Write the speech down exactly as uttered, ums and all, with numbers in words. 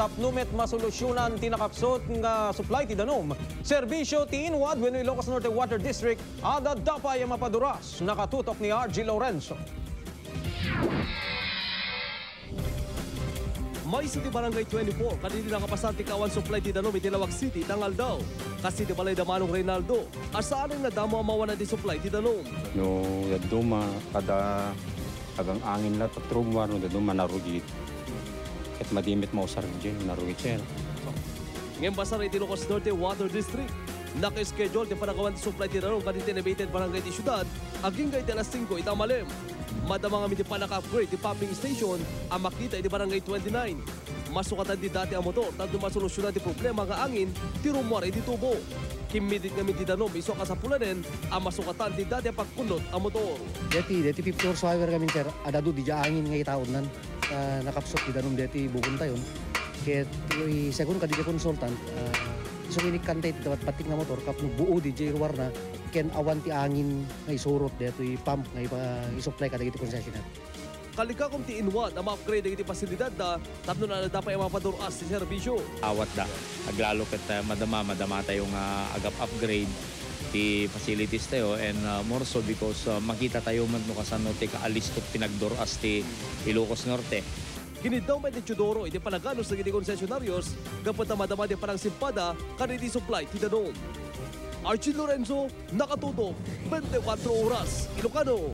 tapno met masolusyonan ti nakapsut nga supply ti danum. Serbisyo ti INWAD wenno Ilocos Norte Water District, adda dapay a mapaduras. Nakatutok ni R G Lorenzo. Maysa ti Barangay twenty-four kadagiti nakapasar ti kaawan supply ti danum iti Laoag City ita nga aldaw. Kas iti balay da Manong Reynaldo, a saanen nga damo a mawanan ti supply ti danum. No dadduma, kada agang-angin la, tatrumwa, no dadduma, narugit. Ket madi met mausar diay, narugit siya. Ngem basar iti Ilocos Norte Water District, naka-schedule ti panakawan ti supply ti danum kadagiti elevated barangay ti siudad agingga iti alas singko ita a malem. Madama ngamin ti panaka-upgrade ti pumping station a makita iti Barangay twenty-nine. Masukatan ti dati a motor tapno masolusyonan ti problema nga angin ti rummuar iti tubo. Kimmitid ngamin ti danum isu a kasapulanen a masukatan ti dati a pagkunnot a motor. Deti, deti fifty horsepower ngamin, sir, adda adu diay angin nga itaonnan. Ah, nakapsut ti danum deti bukon tayon. Ket, eh, segun kadagiti consultant, ah, isu nga inikkanta iti patpat nga motor, tapno buo diay ruarna, ken awan ti angin nga isurot detoy pump nga ipa-, isupply kadagiti concessionaire. Kalikakum ti INWAD a ma-upgrade dagiti pasilidadda tapno adda pay a mapadur-as ti serbisyo. Awatda. Aglalo ket, eh, madama, madamatayo nga agap-upgrade ti facilities tayo and, uh, more so because, uh, makita tayo met no kasano ti kaalistok ti nagdur-as ti Ilocos Norte. Kiniddaw met ni Teodoro iti panaganus dagiti konsesionarios gapu ta madama ti panangsimpada kadagiti supply ti danum. Archie Lorenzo, nakatutok, twenty-four oras, Ilocano.